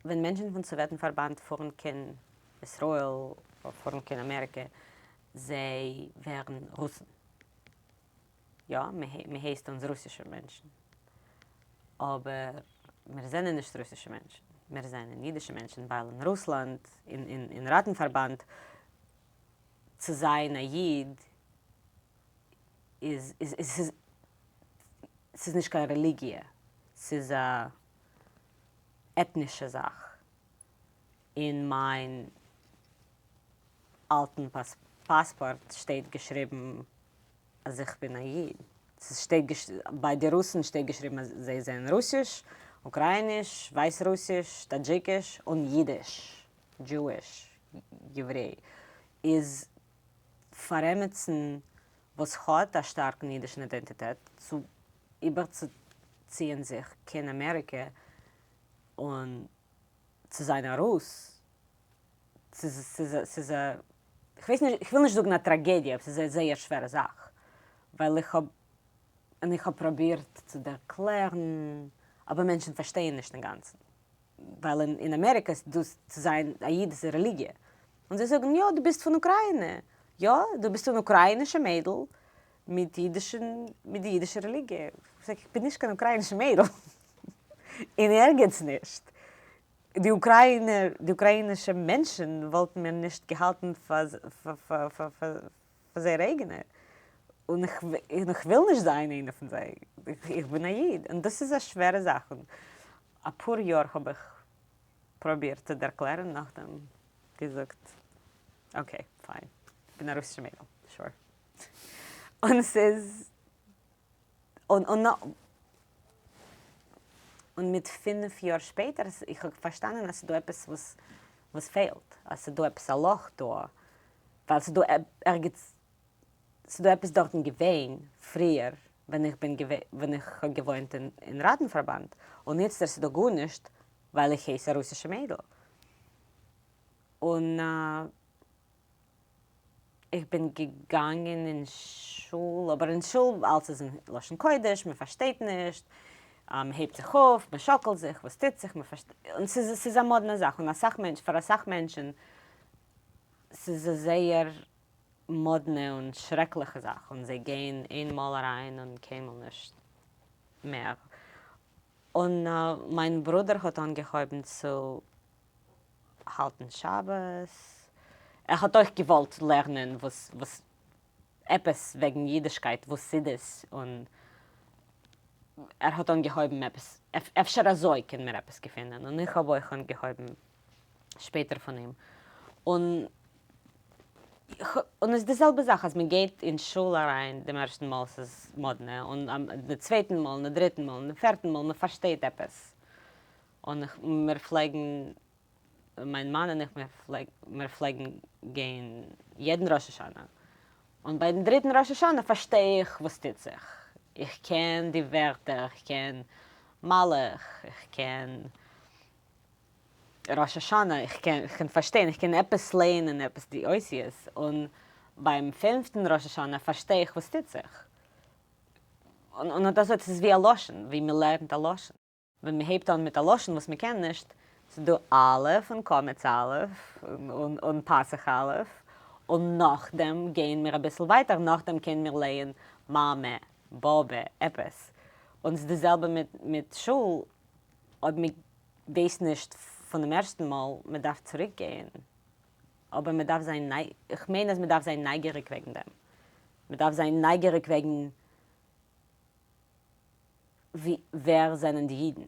ווען מענטשן פון סאוועטן-פארבאנד פארן קיין ישראל אדער פארן קיין אמעריקע, זיי ווערן רוסן. יא, מען הייסט אונז רוסישע מענטשן. אבער מיר זענען נישט רוסישע מענטשן, מיר זענען אידישע מענטשן, ווייל אין רוסלאנד, אין ראטן-פארבאנד, צו זיין א איד איז, ס'איז נישט קיין רעליגיע, ס'איז א עטנישע זאך. אין מיין אלטן פאספארט שטייט געשריבן אז איך בין א איד. ס'שטייט ביי די רוסן שטייט געשריבן אז זיי זענען רוסיש, אוקראיניש, ווייסרוסיש, טאדזשיקיש, און אידיש, Jewish, еврей. איז פאר עמיצן וואס האט א שטארקן אידישן אידענטיטעט צו איבערצוציען זיך קיין אמעריקע און צו זיין א רוס, ס'איז א, כ'ווייס נישט, כ'וויל נישט זאגן א טראגעדיע, אבער ס'איז א זייער שווערע זאך, ווייל איך האב, און איך האב פרובירט צו ערקלערן, אבער מענטשן פארשטייען נישט אינגאנצן, ווייל אין אמעריקע איז דאס צו זיין א איד איז א רעליגיע, און זיי זאגן יא דו ביסט פון אוקריינע, יא דו ביסט אן אוקריינישע מיידל מיט אידישן, מיט די אידישע רעליגיע, איך זאג איך בין נישט קיין אוקריינישע מיידל, אין ערגעץ נישט, די אוקריינער, די אוקריינישע מענטשן וואלטן מיר נישט געהאלטן פאר זייער אייגענע, און איך וויל נישט זיין איינע פון זיי, איך בין א איד, און דאס איז א שווערע זאך, און אפאר יאר האב איך פרובירט צו ערקלערן, נאכדעם געזאגט okay fine, איך בין א רוסישע מיידל, sure. און ס'איז, און און און מיט 5 יאר שפעטער, איך האב פארשטאנען אז ס'דא עפעס וואס וואס פעלט, אז ס'דא עפעס א לאך דא, ווייל ס'דא ערגעץ, ס'דא עפעס דארטן געווען פריער ווען איך בין געווען, ווען איך האב געוואוינט אין ראטן-פארבאנד, און איצטער ס'דא גארנישט ווייל איך הייס א רוסישע מיידל. און איך בין געגאנגען אין שול, אבער אין שול אלץ איז אין לשון קודש, מען פארשטייט נישט, מען הייבט זיך אויף, מען שאקלט זיך, וואס טוט זיך, מען פארשטייט, און ס'איז ס'איז א מאדנע זאך, און אסאך מענטש, פאר אסאך מענטשן ס'איז א זייער מאדנע און שרעקליכע זאך, און זיי גייען איין מאל אריין און קיינמאל נישט מער. און מיין ברודער האט אנגעהויבן צו האלטן שבת, ער האט אויך געוואלט לערנען וואס וואס עפעס וועגן אידישקייט, וואס איז עס, און ער האט אנגעהויבן עפעס, אפשר אזוי קען מען עפעס געפינען, און איך האב אויך אנגעהויבן שפעטער פון אים, און און עס איז די זעלבע זאך אז מען גייט אין שול אריין דעם ערשטן מאל ס'איז מאדנע, און די צווייטן מאל, און די דריטן מאל, און די פערטן מאל, מען פארשטייט עפעס. און איך, מיר פלעגן, מיין מאן און איך, מיר פלעגן גיין יעדן ראש השנה, און ביי דעם דריטן ראש השנה פארשטיי איך וואס טוט זיך, איך קען די ווערטער, איך קען מלאך, איך קען ראש השנה, איך קען, איך קען פארשטיין, איך קען עפעס לייענען עפעס די אותיות, און ביים פינפטן ראש השנה פארשטיי איך וואס טוט זיך. און אט אזוי, ס'איז ווי א לשון, ווי מ'לערנט א לשון. ווען מען הייבט אן מיט א לשון וואס מען קען נישט, ס'איז דא א' און קמץ א' און פתח א', און נאכדעם גייען מיר אביסל ווייטער, נאכדעם קענען מיר לייען מאמע, באבע, עפעס. און ס'איז די זעלבע מיט שול, אויב מען ווייסט נישט פונעם ערשטן מאל, מען דארף צוריק גייען, אבער מען דארף זיין, איך מיין אז מען דארף זיין נייגעריג וועגן דעם, מען דארף זיין נייגעריג וועגן ווי ווער זענען די אידן?